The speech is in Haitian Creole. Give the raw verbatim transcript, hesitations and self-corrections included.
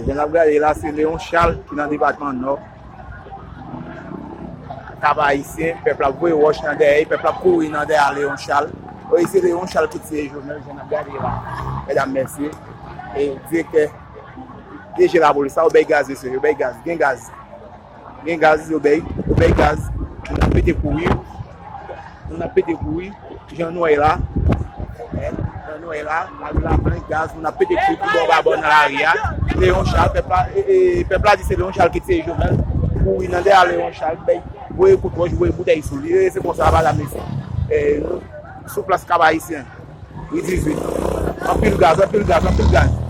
Jan n ap gade la, se Leon Charles ki nan depatman Nò. Kap Ayisyen, pèp la ap voye wòch nan dèyè, pèp la ap kouri nan dèyè Leon Charles. Wi, se Leon Charles ki tiye Jovenel, jan n ap gade la. Medam, mesye, e direktè D G lapolis la, yo bay gaz, mesye, yo bay gaz, gen gaz. Gen gaz, yo bay, yo bay gaz. Moun ap pete kouri. Moun ap pete kouri. Jan nou wè la. Jan nou wè la, lari la plen gaz, moun ap pete kouri tout bò pa bò nan lari a. Leon Charles, pèp la, e, e, pèp la di se Leon Charles ki tiye Jovenel. Kouri nan dèyè Leon Charles, bay, voye kout wòch, voye boutèy sou li. E se konsa, pa la mesye. E, sou plas Kap Ayisyen. Ri dizuit. Anpil gaz, anpil gaz, anpil gaz.